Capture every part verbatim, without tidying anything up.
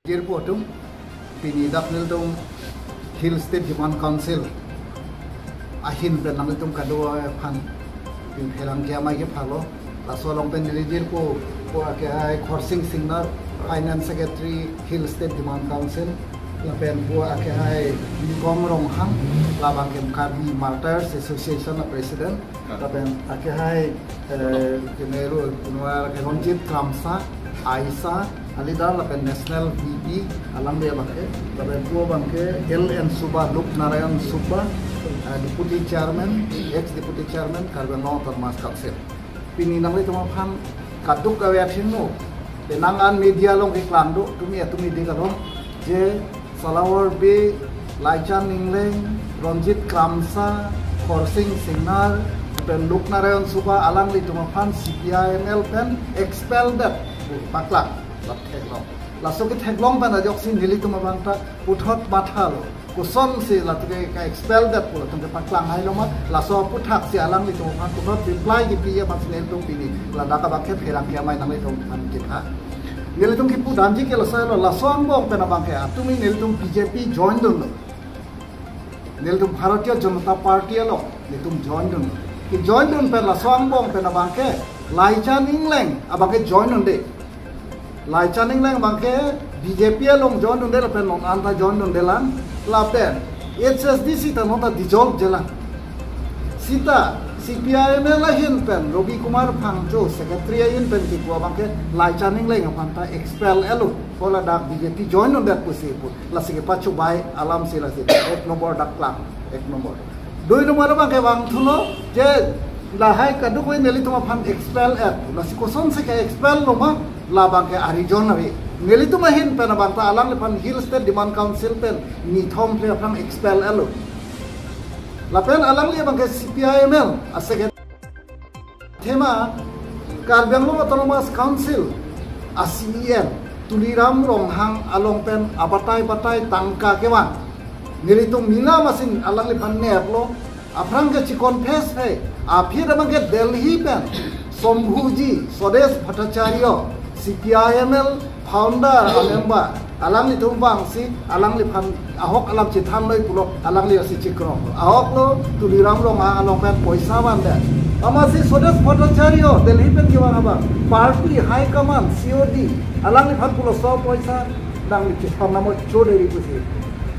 Jirpo atum, pini dak nelitum Hill State Demand Council ahin pen nanglitum kadokave aphan pini pherangke amei kepharlo. Laso along pen neli jirpo, po akehai Khorsing Singnar, Finance Secretary, Hill State Demand Council, lapen po akehai Nikom Ronghang, labang ke Karbi Martyrs Association a President, lapen akehai, eh, General Kunwar ke Ronjit Kramsa, AISA a leader, lapen National V P alangli abang ke, lapen po abang ke L N Suba, Luk Narayan Suba, eh, Deputy Chairman, ex Deputy Chairman, Karbi Anglong Autonomous Council. Pini nanglitum aphan kadokave athengno, penang an media along keklang do, tumi atumi dik along, je Salawar Bey, Laichan Engleng, Ronjit Kramsa, Khorsing Singnar, pen Luk Narayan Suba alanglitum aphan C P I M L pen expel det pu paklang, la theklong. Laso ketheklong pen ajoksi nelitum abang ta puthot mathalo. Kosonsi latum ke ka-expel det pu latum ke paklang hailo ma, laso aputhaksi alanglitum aphan puthot reply kipi aphansi nelitum pini ladak abang ke pherangke amei nanglitum aphan kepha. Nelitum kipu damji ke laso lo, laso angbong pen abang ke atumi nelitum B J P join dunlo. Nelitum Bharatiya Janata Party along nelitum join dunlo. Ke-join dun pen laso angbong pen abang ke Laichan Engleng abang ke join dunde. Laichan Engleng abang ke B J P along join dunde lapen non anta join dunde lang, lapen H S D C ta non ta dissolve je lang. Seta C P I M L ahin pen Robi Kumar Phangcho secretary ahin pen kipu abang ke Laichan Engleng aphan ta expel etlo, pu ladak B J P join dundet pusi pu. Lasi kepachobei alamsi lasi ek nombor dak klang, ek nombor. Dui nombor abang ke vangthulo, je lahai kadokave nelitum aphan expel et, lasi kosonsi ke-expel lo ma, labang ke a-reason ave. Nelitum ahin pen abang ta alangliphan Hill State Demand Council pen nithom phli aphrang expel etlo. Lapen alangli abang ke C P I M L a secretary, athema Karbi Anglong Autonomous Council a C E M Tuliram Ronghang along pen abatai batai tangka kevang. Nelitum mina masin alangliphan neplo, aphrang ke chi-confess hai, aphi abang ke Delhi pen Shambhuji Swadesh Bhattacharya, C P I M L founder a member, alanglitum vangsi alangliphan ahok alam chethan noi pulo, alangli asi chikrong. Ahok lo Tuliram Ronghang along pen poisa vandet. Amatsi Swadesh Bhattacharya Delhi pen kevang abang, party high command, C O D, alangliphan pulo laso poisa nangli chethon nangpo choderi pusi.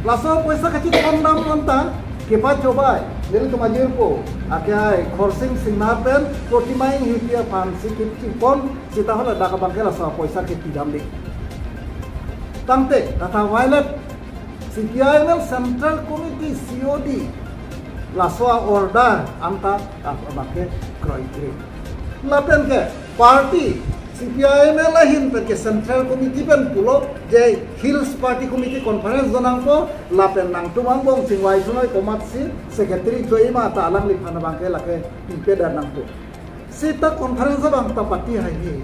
Laso poisa kachethon nangpo anta kepachobei, nelitum ajirpo akehai Khorsing Singnar pen Protima Enghipi aphansi kipon, seta hala dak abang ke laso poisa ke pidam dei. Tangte, tata violate C P I M L Central Committee, C O D, laso order anta abang ke kroikre. Lapen ke party C P I M L ahin pen ke Central Committee pen pulo je Hills Party Committee conference do nangpo, lapen nangtum angbong chingvai thunoi komatsi secretary joi ma ta alangliphan abang ke lake pipe dar nangpo. Seta conference abang ta pati haihe.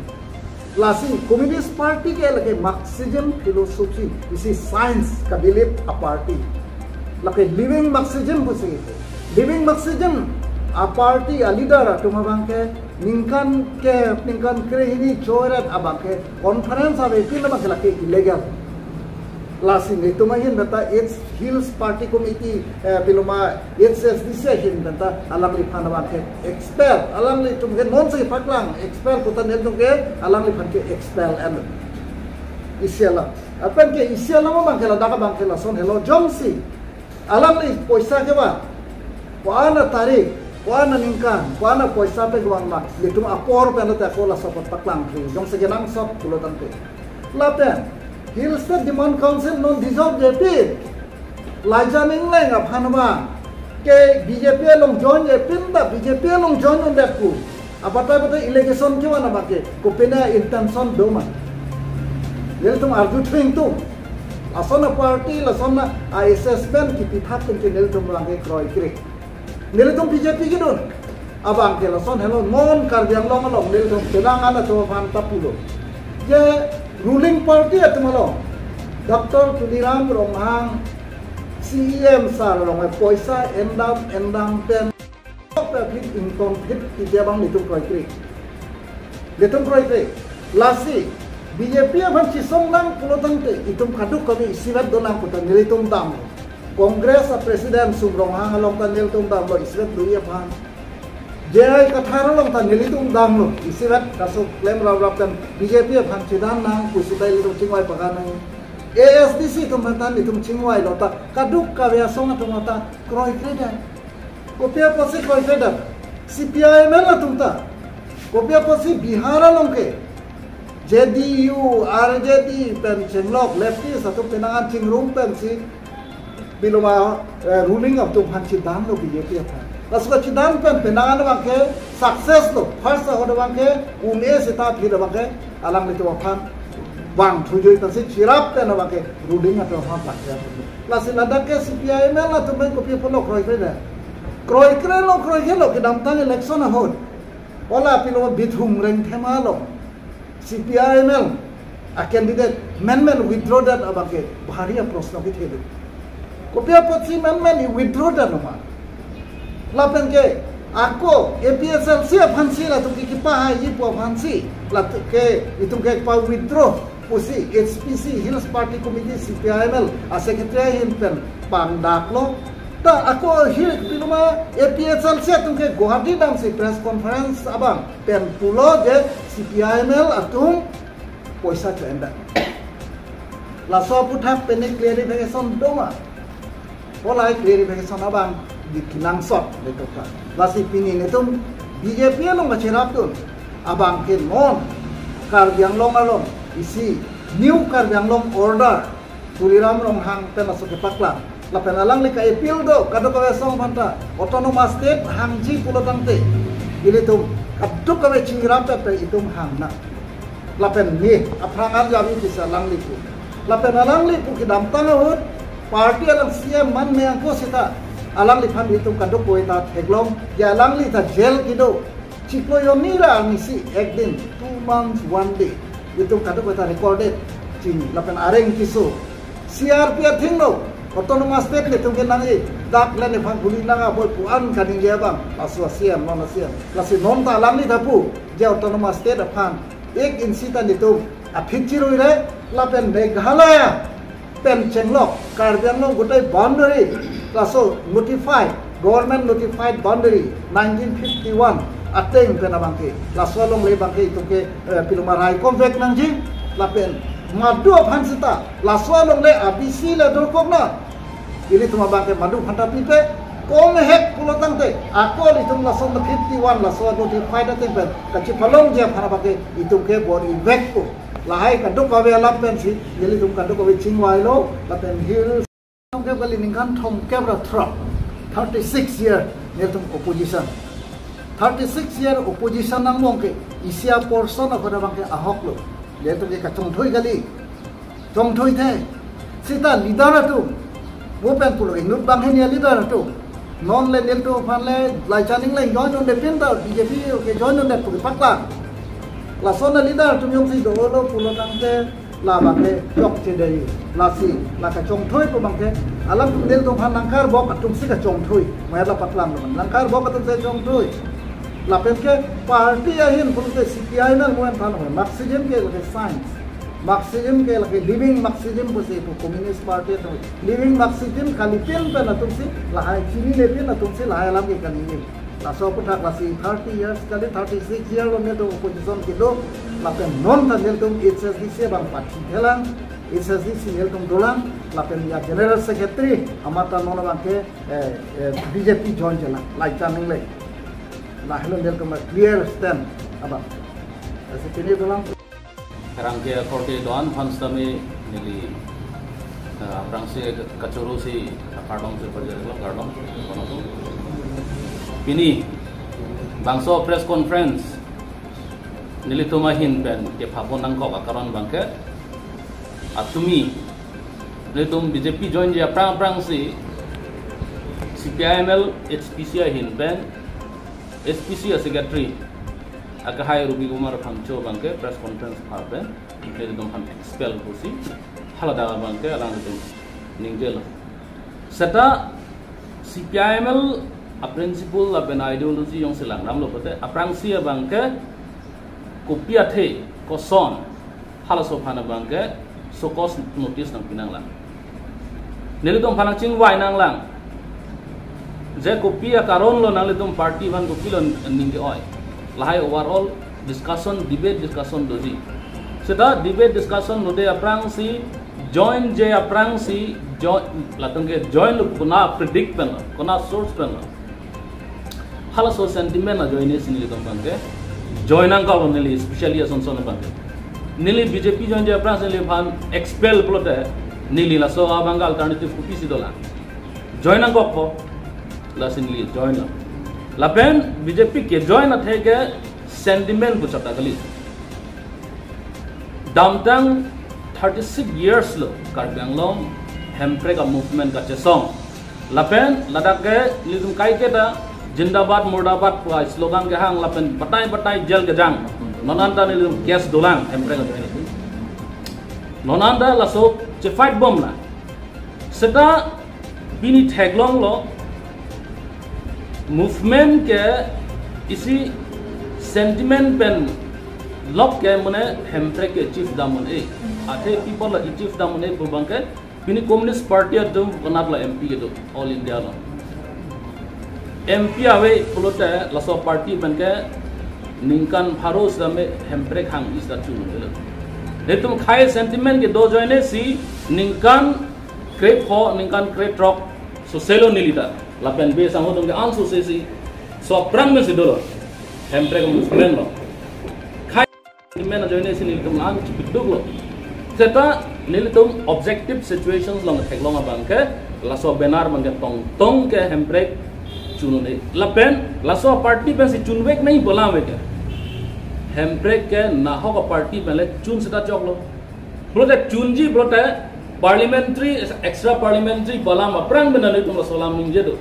Lasi Communist Party ke lake Marxism philosophy, isi science ka-believe a party. Lake living Marxism pusi. Living Marxism a party a leader atum abang ke ningkan ke, ningkan krehini choret abang ke conference ave pin abang ke lake illegal. Lasi nelitum ahin pen ta H Hills Party Committee, eh, piloma H S D C ahin pen ta alangliphan abang ke expel, alanglitum ke nonsi paklang expel pu ta nelitum ke alangliphan ke expel en. Isi alam. Lapen ke isi alam abang ke ladak abang ke lason helo jongsi alangli poisa kevang, ko-an a tarik, ko-an a ningkan, ko-an a poisa pen kevang ma, nelitum apor pen ta ako laso apot paklang pri, jongsi kenangsot pulo tangte. Lapen Hill State Demand Council non dissolve jepin, Laichan Engleng aphan abang ke B J P along join jepin ta B J P along join dundet pu. Abatai batai allegation kevan abang ke, kopine intention do ma? Nelitum arju thengtung. Lason a party, lason a assessment kipithak pen ke nelitum abang ke kroikre. Nelitum B J P kedun abang ke lason helo, non Karbi Anglong along nelitum penang an atum aphan ta pulo. Je ruling party atum along, Doctor Tuliram Ronghang C E M sir along poisa endam endam pen tok pe aphi ingtong phit pi abang nelitum kroikre. Nelitum kroikre. Lasi B J P aphan chisong nang pulo tangte itum kadokave isivet do nang pu ta nelitum damlo. Congress a president Sum Ronghang along ta nelitum damlo isivet do-i aphan. J I Kathar along ta nelitum damlo isivet kaso klem raprap pen B J P aphan chidan nang pusi ta ilitum chingvai pakan nang. A S D C atum aphan ta nelitum chingvailo ta kadokave asong atum ta kroikre dam. Kopi apotsi kroikre dam? C P I M L atum ta. Kopi apotsi Bihar along ke J D U, R J D pen chenglok leftist atum penang an chingrum pensi biloma, eh, ruling atum aphan chidanlo B J P aphan. Laso kachidan pen penang an abang ke success lo. First ahut abang ke un-e seta phir abang ke alanglitum aphan vangthu joi pensi chirap pen abang ke ruling atum aphan pakya. Lasi ladak ke C P I M L atum pen kopi apotlo kroikre dam? Kroikrelo, kroikrelo kedamtang election ahut. Hala pilo Bithung Rengthema along C P I M L a candidate menmen withdraw det abang ke bhari aproshno kethelo. Kopi apotsi menmen i-withdraw det lo ma? Lapen ke ako A P H L C aphansi latum ke kipahaiji pu aphansi latum ke itum ke pa-withdraw pusi H P C, Hills Party Committee, C P I M L a secretary ahin pen pangdaklo. Ta ako hi biloma A P H L C atum ke Guwahati damsi press conference abang pen pulo je C P I M L atum poisa cho-en det. Laso aphuthak pen clarification do ma? Hala clarification abang di kenangsot de toka. Lasi pini nelitum B J P along kachirapdun abang ke non Karbi Anglong along isi New Karbi Anglong Order Tuliram Ronghang pen laso kepaklang. Lapen alangli ka-appeal do kadokave asong aphan ta, autonomous state hangji pulo tangte ilitum kadokave chingrap pe itum hang nang. Lapen ne aphrang arjap-i pisa alangli pu. Lapen alangli pu kedamtang ahut party alang C M man me angko seta alangliphan itum kadokave ta theklong, ya alangli ta jail kedo. Chiklo jonni ra arnisi ek din, two months, one day. Itum kadokave ta recorded chini, lapen areng keso. C R P athengno autonomous state nelitum ke nangji, dak le nephan guli nang aboi pu-an kaningje abang, laso a-C M, non a-C M. Lasi non ta alangli ta pu je autonomous state aphan ek inchi ta nelitum aphi chiruire, lapen Meghalaya pen chenglok Karbi Anglong gotai boundary, laso notified, government notified boundary nineteen fifty-one ateng pen abang ke, laso alongle abang ke itum ke, eh, piloma raikom vek nangji. Lapen madu aphan seta laso alongle a-B C le dorkok na. Ilitum abang ke madu aphan ta pipe, kom hek pulo tangte ako ilitum laso fifty-one laso notified ateng pen kachipalongji aphan abang ke itum ke bor-i vekpo. Lahai kadokave alam pensi nelitum kadokave chingvailo, lapen Hills thomkep kali, ningkan thomkep ra throk, thirty-six year nelitum opposition. Thirty-six year opposition angbong ke isi a-portion ahut abang ke ahok lo. Nelitum ke kachongthui kali. Chongthuithe. Seta leader atum, mo pen pulo inut bang hini a-leader atum. Non le nelitum aphan le Laichan Engleng join un-e pin ta B J P ke join un-e pu kepaklang. Lason a-leader atum jongsi dolo pulo tangte labang ke chokche dei. Lasi la kachongthui pu abang ke alam atum nelitum aphan nangkarbok atumsi kachongthui. Mo la paklang lo, nangkarbok atumsi chongthui. Lapen ke party ahin pulote C P I M L mo aphan lo, Marxism ke lake science. Marxism ke lake living Marxism pusi pu Communist Party atum. Living Marxism kalipin pen atumsi lahai, chininepin atumsi lahai alam ke kali. Laso aphuthak lasi thirty years kali, thirty-six year lo nelitum opposition kedo, lapen non ta nelitum H S D C abang pathi thelang, H S D C nelitum dolang, lapen ya General Secretary amat ta non abang ke, eh, eh, B J P join chelang, Laichan Engleng. Lahelo nelitum clear stand abang. Lasi pini dolang. Pherangke akorte do-an aphan sitame neli, eh, aphrangsi kachoro si akardom si pajirlo, kardom. Pini bangso press conference nelitum ahin pen kepapon nangkok akaron abang ke, atumi nelitum B J P joinji aphrang aphrangsi C P I M L H P C ahin pen H P C a-secretary akehai Ruby Kumar Phangcho abang ke press conference apar pen nelitum aphan expel pusi haladak abang ke alanglitum ningjelo. Seta C P I M L a-principle lapen ideology jongsi langdamlo pulote aphrangsi abang ke kopi athe koson Halaso aphan abangke show cause notice nangpi nanglang. Nelitum aphan nangchingvai nanglang. Je kopi akaron lo nanglitum party aphan kopilo ning ke-oi. Lahai overall discussion, debate discussion doji. Seta debate discussion dode aphrangsi join je aphrangsi join, latum ke join lo kona predict pen lo, kona source pen lo. Halaso sentiment ajoine si nelitum abangke join nangkok neli, especially ason son abangke. Neli B J P join je aphrangsi neliphan expel pulote neli laso abangke alternative kopisi dolang. Join nangkokpo, lasi neli join lo. Lapen B J P kejoin athe ke sentiment pu chapta kali. Damtang thirty-six years lo Karbi Anglong hemprek a-movement kachesong. Lapen ladak ke nelitum kaiketa Jindabad Murdabad pu slogan kehang lapen batai batai jail kejang. Non anta nelitum case dolang hemprek ajoine. Non anta laso che-fight bomlang. Seta pini theklonglo movement ke isi sentiment pen lok ke mane hemprek ke achieve dam un-e. Athe people la achieve dam un-e pu abangke pini Communist Party atum konat la M P kedo All India lo. M P ave pulote laso party abangke ningkan pharo sitame hemprek hangji sita chun lo. Nelitum khei sentiment kedo ajoine si ningkan krepho, ningkan krethrok sose lo neli ta. Lapen bang sangho atum ke an sose si. So aphrang me si dolo. Hemprek movement lo. Khei sentiment ajoine si nelitum lang chipiduk lo. Seta nelitum objective situations along theklong abangke laso banner abangke tongtong ke hemprek chun un-e. Lapen laso party pensi chunvek nangji pu alam ave ke. Hemprek ke nahok a-party pen le chun seta choklo. Pulote chunji pulote parliamentary, extra parliamentary pu alam aphrang pen nelitum laso alam ningje do.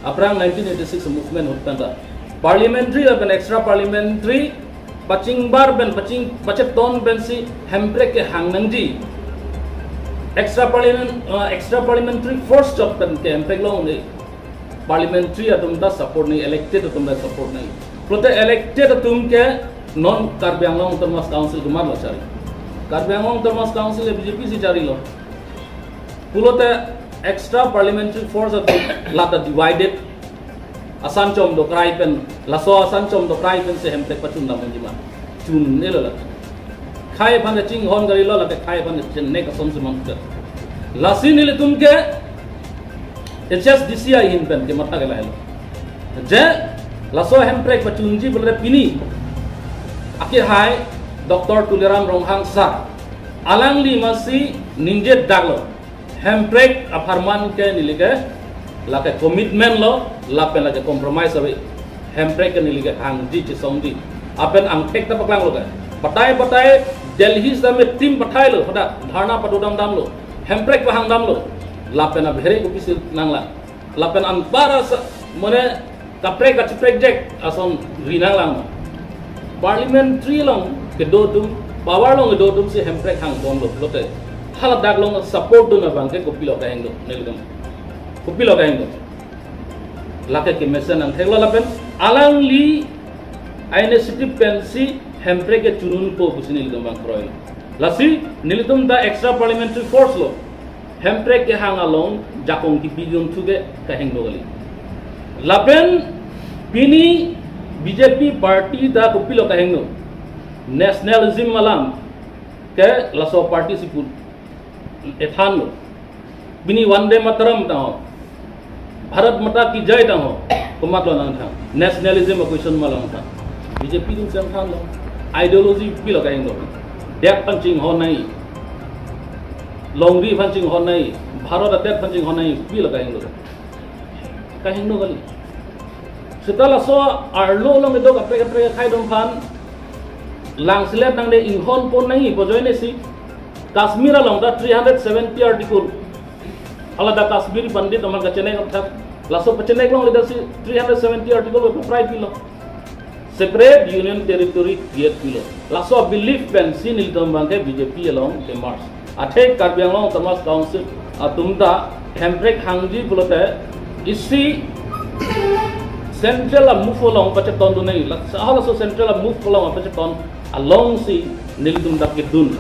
Aphrang nineteen eighty-six movement ahut pen ta parliamentary lapen extra parliamentary pachingbar pen paching pacheton pensi hemprek ke hang nangji. Extra parliament, uh, extra parliamentary force chot pen ke hemprek long un-e. Parliamentary atum ta support nangji, elected atum ta support nangji. Pulote elected atum ke non Karbi Anglong Autonomous Council komat lo chari. Karbi Anglong Autonomous Council ke B J P si chari lo. Pulote extra parliamentary force atum lata divided. Asan chom dokrai pen, laso asan chom dokrai pensi hemprek pachun dam un-eji ma. Chun-e lo la. Khei aphan chinghon kali lo, lake khei aphan chenek ason si man ke. Lasi nelitum ke H S D C ahin pen kematha ke lahelo. Je laso hemprek pachunji pulote pini akehai Doctor Tuliram Ronghang sir, alangli masi ningje dak lo. Hemprek apharman ke neli ke lake commitment lo, lapen lake compromise ave. Hemprek ke neli ke hangji chesongji. Lapen angthek ta paklang lo ke. Batai batai Delhi sitame team pathai lo, hadak dharna pado dam dam lo. Hemprek pahang dam lo. Lapen abhere kopisi nanglang. Lapen anpar asa mane kaprek kachiprek jek ason ri nanglang. Parliamentary along kedo atum, power along kedo atum si hemprek hang bom lo pulote, haladak along support dun abangke kopilo kaheng do, nelitum. Kopilo kaheng do. Lake kemesen nangthek lo lapen alangli initiative pensi hemprek ke chun unpo pusi nelitum abang kroi. Lasi nelitum ta extra parliamentary force lo. Hemprek kehang along jakong kipi jun thu ke kaheng do kali. Lapen pini B J P party ta kopilo kaheng do. Nationalism alam ke laso party si pu ethan lo. Pini Vande Mataram ta ho, Bharat Mata Ki Jai ta ho, komat lo nangthan. Nationalism a-question ma lo nangthan. B J P atum si nangthan lo. Ideology kopilo kaheng do. Dak aphan chinghon nangji. Longri aphan chinghon nangji. Bharat adet aphan chinghon nangji. Kopilo kaheng do. Kaheng do kali. Seta laso arlo along kedo kaprek kaprek akhei atum aphan langselet nangne inghon pon nangji pu ajoine si Kashmir along ta three hundred seventy article. Haladak Kashmir Pandit amat kachenek aphan laso pachenek longledet si three hundred seventy article ke paprai pilo. Separate Union Territory create pilo. Laso belief pensi nelitum abangke B J P along ke merge. Athe Karbi Anglong Autonomous Council atum ta hemprek hangji pulote isi central a-move along pacheton dun nangji. Lasi halaso central a-move along pacheton along si nelitum dak kedun.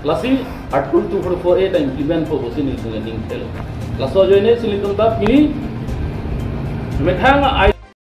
Lasi Article two forty-four A ta implement po pusi nelitum aning thelo. Laso ajoine si nelitum dak pini methang